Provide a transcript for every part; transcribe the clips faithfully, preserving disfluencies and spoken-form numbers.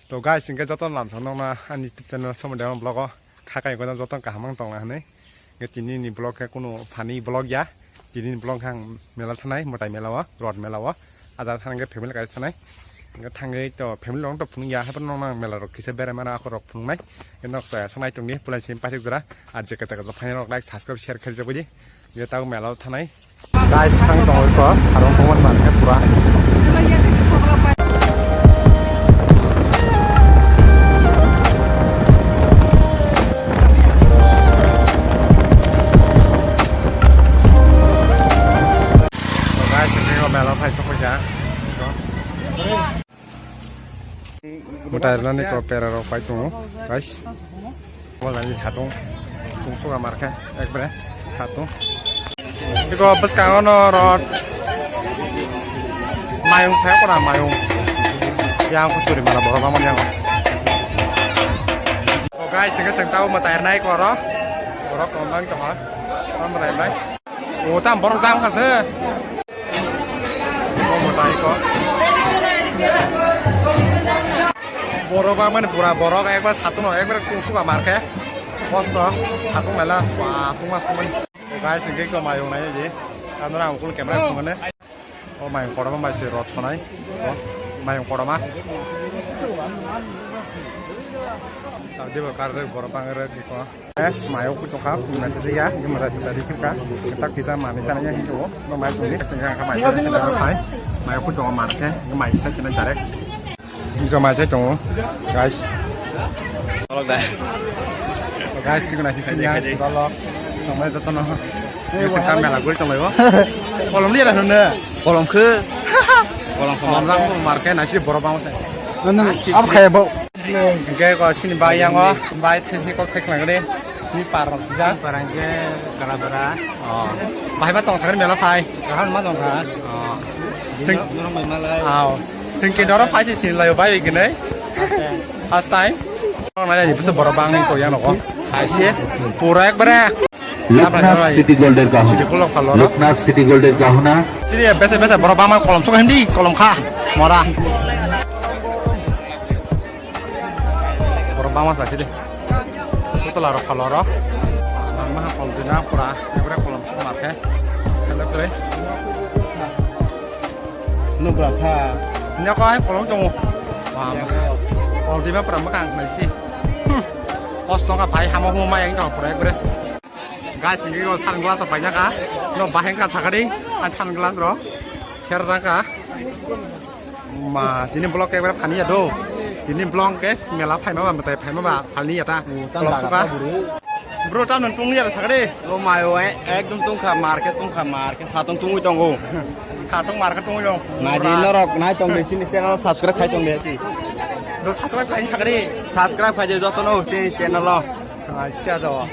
To guys, hingke joto lamsong nokna ani YouTube channel Somoi Dayang vlog o khakai ko joto kaham ang tongla hwnwi. Hingke tini ni vlog khe kunu funny vlog ya. Tini ni vlog khe ang mela thanai, mwtai mela o, rot mela o. Ada thang hingke family kai thanai. Hingke thangwi to family rok to phunuk ya, haphano nokna ang mela rok kisa berai mano, ako rok phunuknai. Hingke nok saya sanai tongni, pulan sim pasik jora, ar jeketa keta final rok like, subscribe, share khe rijak baidi. Hingke tabo mela o thanai. Guys, thang tongo iko, harong tongmani mankhe pura. Guys, ini mela phai sokoi ya. Mwtai rwnani ko pera rok pai tongo, guys. Bo lani satung, tungsuka markhe, ekbare satung. Iko bwskango no rot. Mayung thai kona mayung. Yang ko suri mala borok bamon yang. O guys, singke sing tau mwtai rwnai ko ro. Borok kong bang tongo. Tamo rwnai. O tam borok jang kha se. Borok ba mani pura borok ekbar satung no ekbar kung suka marke. Kosto satung mela ba tungma sumani. O guys, hingke ko mayung nai di. Ano rang kul camera sumane. O mayung kotorma bai se rot sonai. O mayung kotorma. Tadi bo kar borok bang rek ko. Eh, mayo kuchuk ha, na sisi ya, yung mara sisi di ka, kita kita mani sana ya hitu, no mai tungni, sehingga angka mai sana hai, mayo kuchuk mar ke, yung mai sa kena direct. Yung mai sa tongo, guys. Tolok da. Guys, yung na sisi ya, tolok, no mai joto no. Yung sa kamera gol tolok yo. Kolom dia dah nunda. Kolom ke. Kolom kolom lang mar ke, na sisi borok bang sa. Nanda, apa kayak bau? Hingke ko sini bai yango, bai thengsi kok sai khwlangri. Ni par rok jang. Parang ke kala bara. Oh. Bahai ba tong sakri mela phai. Kaham ma tong kha. Oh. Sing. Norok mai malai. Aw. Sing ke doro phai si sin layo bai gine. First time. First time. Mana ni bisa borok bang ni ko yang noko. Hai si. Pura ekbare. Loknath City Gold-er gahuna. City Gold of Kaloro. Loknath City Gold-er gahuna. Sini bese bese borok bama kolom sok hindi kolom kha. Mora. Borok bama sa sini. Putla rok Kaloro. Nang maha kol dina pura. Ebra kolom sok marke. Selo kre. Nubra sa. Nya ko ai kolom tongo. Bam. Kol dina pura makang nai si. Hmm. Kosto ka pai hamo huma yang jong pura ekbare. Guys, ini ko sunglass apa nya ka? No baheng ka sakari, an sunglass ro. Share ra ka. Ma, tini vlog ekbar phani ya do. Tini vlog ke mela phai ma ba, matai phai ma ba, phani ya ta. Vlog suka. Bro, tam nang tung ya sakari. O mayo, eh, ekdom tungkha, market tungkha, market satong tungwi tongo. Satong market tungwi tongo. Nai di norok, nai tong di sini channel subscribe khai tong di. Do subscribe khai sakari. Subscribe khai joto no sini channel lo. Acha do.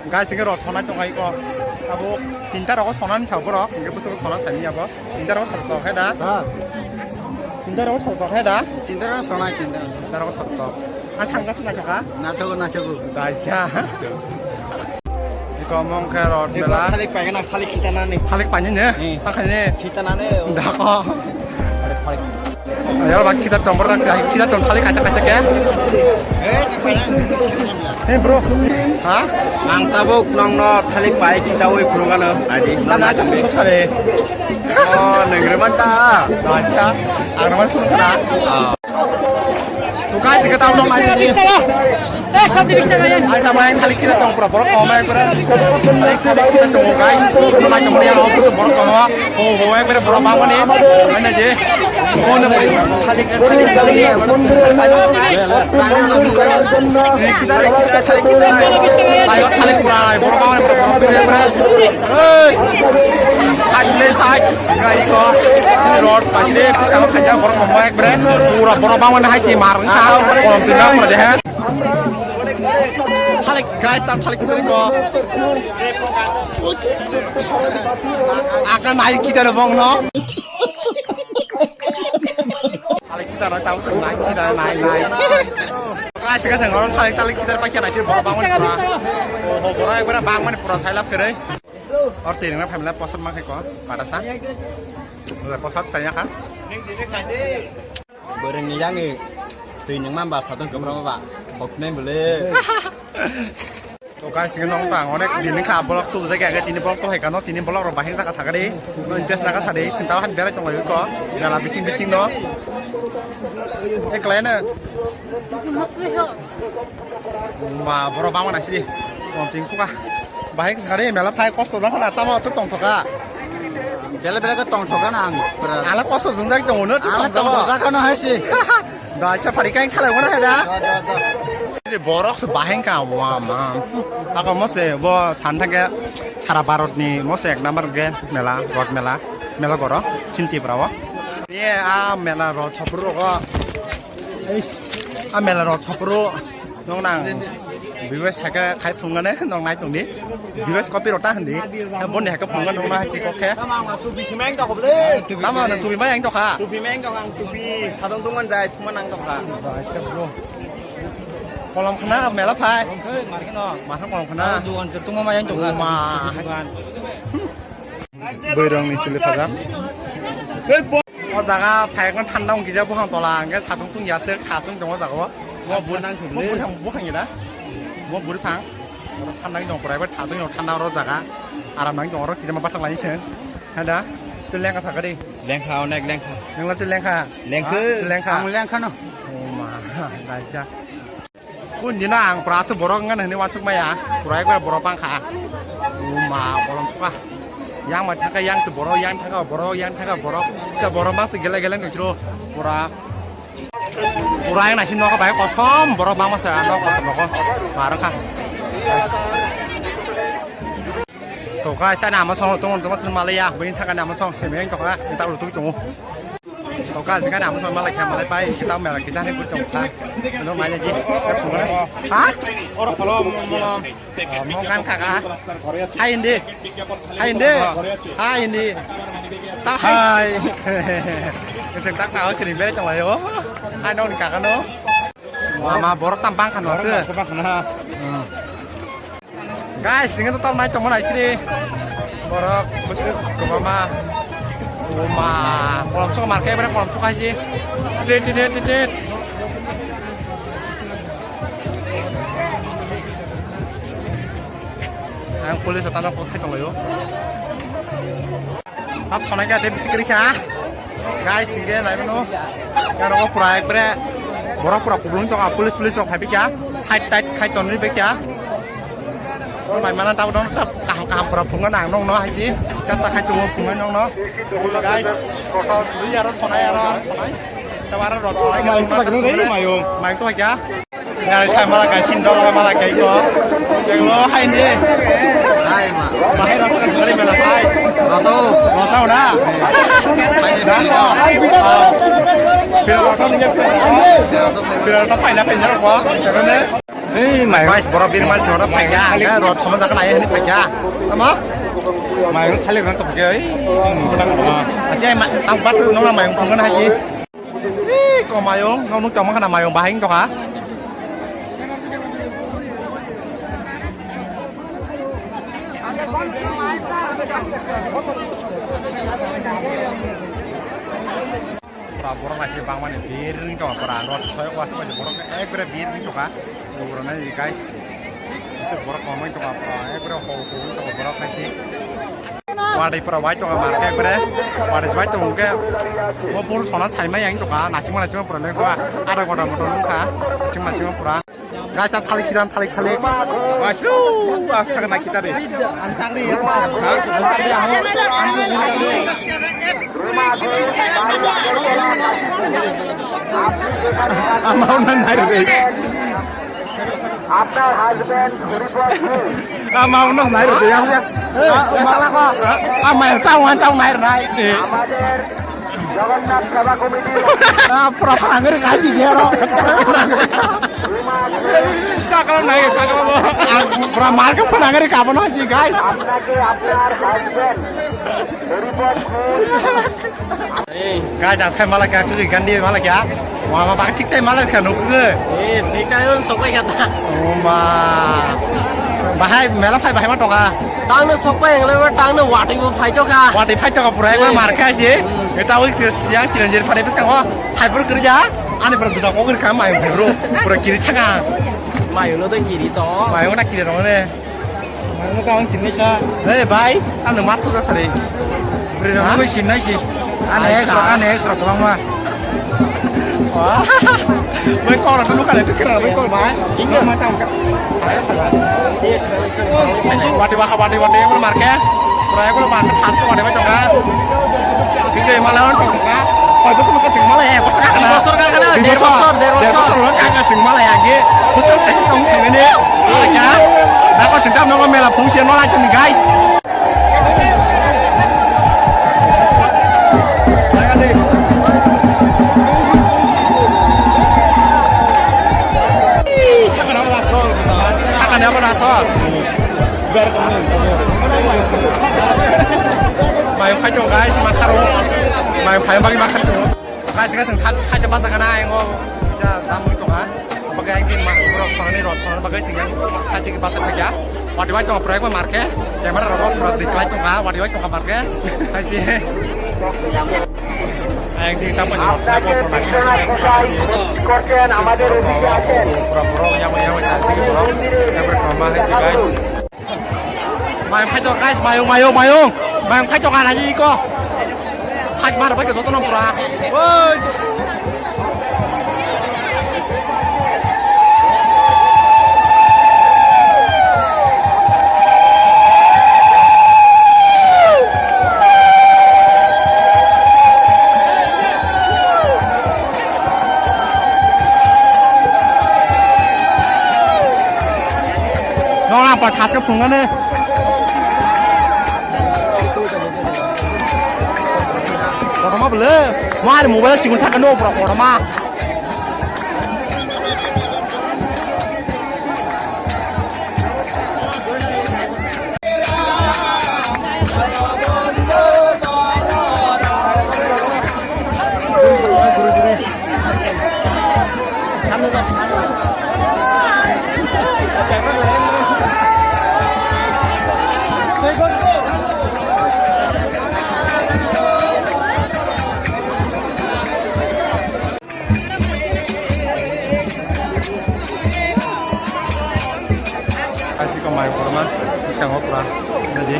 Guys, hingke rok sonai tong ai ko. Abo tinta rogo sonani sa borok, hingke bwswk sona sani abo. Tinta rogo sa tok hai da. Ha. Tinta rogo sa tok hai da. Tinta rogo sonai, tinta rogo. Tinta rogo sa tok. A sangka suna kaka? Na togo, na togo. Daija. Iko mong khe rot Iko bela. Thalik paigana, thalik khitana ni. Thalik pani ne? Hmm. Pakai ne? Khitana ne. Dako. Ayo bak kita tong borok kita tong thalik kaisa kaisa ke. Eh, di paigana. Hey bro. Ha? Ang tabuk nongno thalik pai kita wi phulungano. Aji. Nana jam sok sare. Oh, nengre manta. Acha. Ang man sun kana. Oh. To guys, kita tong nai ni. Eh, sab di bista kaya. Ai ta mai thalik kita tong pura borok koma ekbara. Thalik kita tong guys. Nai tong ya office borok koma. Ho, ho, ekbare borok bangmani. Mana je? Mana bai? Thalik, thalik, thalik. Kita, kita, thalik, kita. Ayo, thalik pura, borok bangmani, borok, borok, borok, borok. Hey! Hai, le, sai. Singa iko. Sini road, pajide, pisang, pajak, borok, borok, ekbare. Pura borok bangmani, hai, si, mar, sa, kolom, tinga, pura, deh. Thalik, guys, tam thalik, kita, iko. Akna nai kita na bong no. Thalik kita na tahu sih nai kita nai nai. Kasih kasih orang thalik thalik kita pakai nasi borok bangun pura. Oh, borok yang pura bangun pura silap kere. Or tiring na family posat makai ko pada sa. Udah posat saya kan. Bereng ni yang ni. Twi nangma ba sadon kwbra ba. Boknai bole. To guys, sini nong tang onek din kha vlog tu jage age tini vlog to hai kano tini vlog ro bahing jaka sagadi. No interest naga sadi sinta han berai tong lai ko. Gala bising bising no. Eklai na. Ba boro bangma na sidi. Om ting suka. Bahing sagadi mela phai kosto na khana tamo to tong thoka. Bele bele ko tong thoka na ang. Ala kosto jung jai tong no. Ala tong thoka no hai si. Da cha phari kai khala wona da. Da, da, da. Ini borok se bahing ka wa ma. Ako mo se bo chan thang ke sara Bharat ni mo se ek number ke mela, Rath mela, mela goro, chin Tripura o. Ye a mela ro chapru ro. Eish, a mela ro chapru. Nong nang viewers hake khai phunggane nong nai tongdi. Viewers copy rota hindi. Boni hake phunggane nong nai chikok khe. Tamo na tubi mai ang tokha. Tubi mai ang tokha, ang tubi sadong tongman jai thuma nang tokha. Acha bro. Kolom khna mela phai. Markheno. Markheno kolom khna. Dugan se tuma mai ang tokha. Ma. Dugan. Bwrwngni chuli phajak. O jaga phaikhna thanda wngkhe je buphang tola hwnkhe satung tungya se khasung tongo jaga o. Bo bwrwng nang sibili. Bo bwrwng buphang ida. Bo bwrwng phang. Thanda wngkhe tong kwrwi bai thasung tong thanda oro jaga. Aram nang tong oro kijama bathang lainwi se. Hada. Tu lengkha sakadi. Lengkha onek lengkha. Nangla tu lengkha. Lengkha. Ah, tu lengkha. Ang lengkha no. Oh ma, daisa. Kun dina ang pura se borok ngan hini wansuk maya. Pura ekbar borok bangkha. Oh ma, kolom suka. Yang ma thangka yang se borok, yang thangka borok, yang thangka borok. Kita borok ma se gele gele nang chiro. Pura. Pura yang nasi nokha bai kosom borok bangma se nokha kosom nokha. Marang kha. To guys, ani ama song tong tong malaya, bini thaka ni ama song semeng to ka, kita urutu tongo. To guys, ani ama song malai kha malai pai, kita mera kita ni bujong kha. Ano mai ni, ha? Oro polo mo mo. Mo kan kaka. Hai indi. Hai indi. Hai indi. Ta hai. Hai. Kesek tak kau kiri bere tong ayo. Hai no ni kaka no. Mama borok tam bang khan wase. Borok tam bang khan ha. Hmm. Guys, tinggal total naik teman aja nih. Borok besi kemama. Oma, kolom sok marke bere kolom sok aja. Tit tit tit tit. Ang police atana kok khai tonglayo. Tap sonai kha tei bisi kwrwi kha. Guys, hingke nai mano. Yang rok pura ekbare borok pura kublung tongo, police, police rok phai kha. Side side khai tonwi bai kha. Bai mana tabo dong tap kaham kaham pura phungo nang nong no haisi. Chesta khai tongo phungo nong no. Guys, bui aro sonai aro aro sonai. Tabo aro rot sonai. Mayung kha gwnang dai mayung. Mayung to kha. Nang sai mala kai, sin dol mala kai ko. Yang lo hai ni. Hai ma. Bahai rasa kan sekali mela hai. Rasa. Rasa na. Dan ko. Pira rasa ni pira. Pira rasa pai na pai na ko. Karena. Hei mai. Guys, borok birman sora pai ya. Kan rot sama jaga nai ni pai ya. Sama. Mai khali kan to pai. Asia mai. Tampat nona mai phungan haji. Ih, kok mayung, nong nuk tongma khana mayung bahing tokha. Pura borok naising bangmani biring tongma pura rot soyok wasuk bai borok ekbare biring tokha. Borok nai guys. Bisa borok komai tongma pura ekbare ho ho tongma borok naising. Wadai pura wai tongo mar khe ekbare. Wadai wai tongo khe. Bo buru sona saimai yang tongo. Nasima nasima pura next wa. Ada goda motor nungkha. Nasima nasima pura. Guys, ta thalik kidan thalik thalik. Wah, chu, wah, sakna kita deh. Hah? Amau nan hari deh. After husband, report. Amau nan hari deh, ya, ya. Ah, malah kok. Ah, main tahu, tahu main naik. Amader Jagannath Sabha Committee. Ah, pura phangir kaji dia, ro. Sakal naik, sakal, bo. Ah, pura market phangir kapan aja, guys. আপনাকে আপনার husband report. Guys, athai malakya, kiri gandi malakya. Wama bak thik tai malakya nukhe. Eh, thik tai on sokai kata. Oma. Bahai mela phai bahai ma toka. Tangno sokpai engle ma tangno watwi bo phai joka. Watwi phai toka pura ekbar mar khai si. Eta oi yang chiranjir phai bes kango. Thaipur kiri ja. Ani pura juda kok rikha mayung bro. Pura kiri thaka. Mayung no to kiri to. Mayung ta kiri rong ne. Mayung ta ang kiri sa. Hey bhai, ano mas thok sari. Bro, ha? Nang ko sin nai si. Ani extra, ani extra kwbangma. Wah. Bai kok rok nukha le, tu kira bai kok bai. Inga ma tang ka. Wati waka, wati wati, yang marke. Pura yang marke, tas ko wati bai tongka. Bike mala on tongka. Koi bosor ka ching mala ya, bosor ka. Bosor ka kana, der bosor, der bosor. Der bosor lo ka ka ching mala ya ge. Hostel ka tong khe ne. Ala kya? Da ko sinta no mela phung chen mala chani guys. Sakani abo nasol. Mayung phai tong guys, makharo. Mayung phai bagi makhar tong. Guys, guys, sa sa basa kana engo. Sa damung tong ha. Bagai ang din ma, borok sonani rot, sonani bagai sing yang side ke basa thakya. Wadi wai tong pura ekbar marke. Camera rok pura di klai tong ha, wadi wai tong marke. Hai si. Ang din tapa ni. আপনাকে বিশ্বনাথ গোসাই উপস্থিত করছেন আমাদের অফিসে আছেন। Pura borok yang yang side ke borok. Ekbar kama hai si guys. Mayung phai tong guys, mayung, mayung, mayung. Mayung phai tong kana iko. Phai mar bai joto no pura. Woi. Nong apa khas ke phunga ne. Kotorma bole, mo ani mobile chikon sakha no pura kotorma. Asiko mai korma, iskango pura, jadi,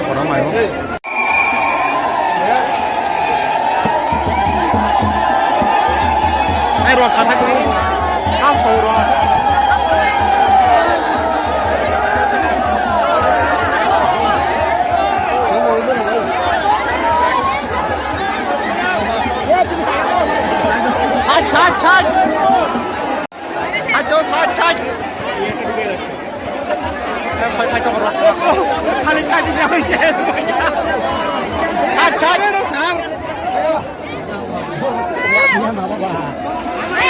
korma mai. Ai, rot sa thai. Kam khau rot. Side, side, side. Side, side. Khali kaji jai. Side, side.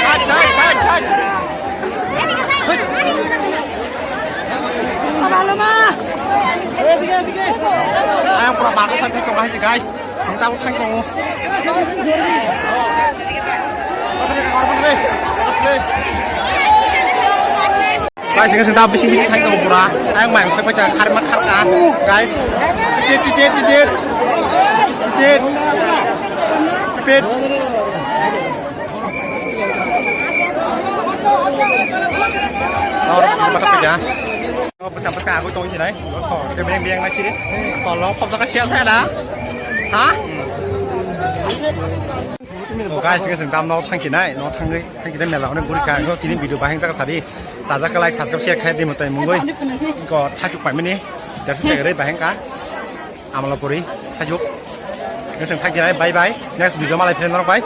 Side, side, side, side. Ayang pura bago side thai tongo hai si guys. Ang tabuk thang tongo. Guys, guys, tabuk bising bising thang tongo pura. Ayang mayang sai pacha khar mat khar ka. Guys. Tit, tit, tit, tit, tit. Tit. Tit. Nor, batak ya. Bwsa bwsa agwi tong sinai. Bwsa ke beng beng nai si. Tolo khop jaka sia sa da. Ha? Guys, guys, tam no thang kinai, no thang thang kinai mela onek guri ka. Kini video baheng jaka sadi. Sajak like, subscribe, share khai di mutai mungoi. Ko thachuk pai mini. Dari se gare baheng ka. Amala puri, thachuk. Ngeseng thang kinai, bye bye. Next video malai phai norok bai.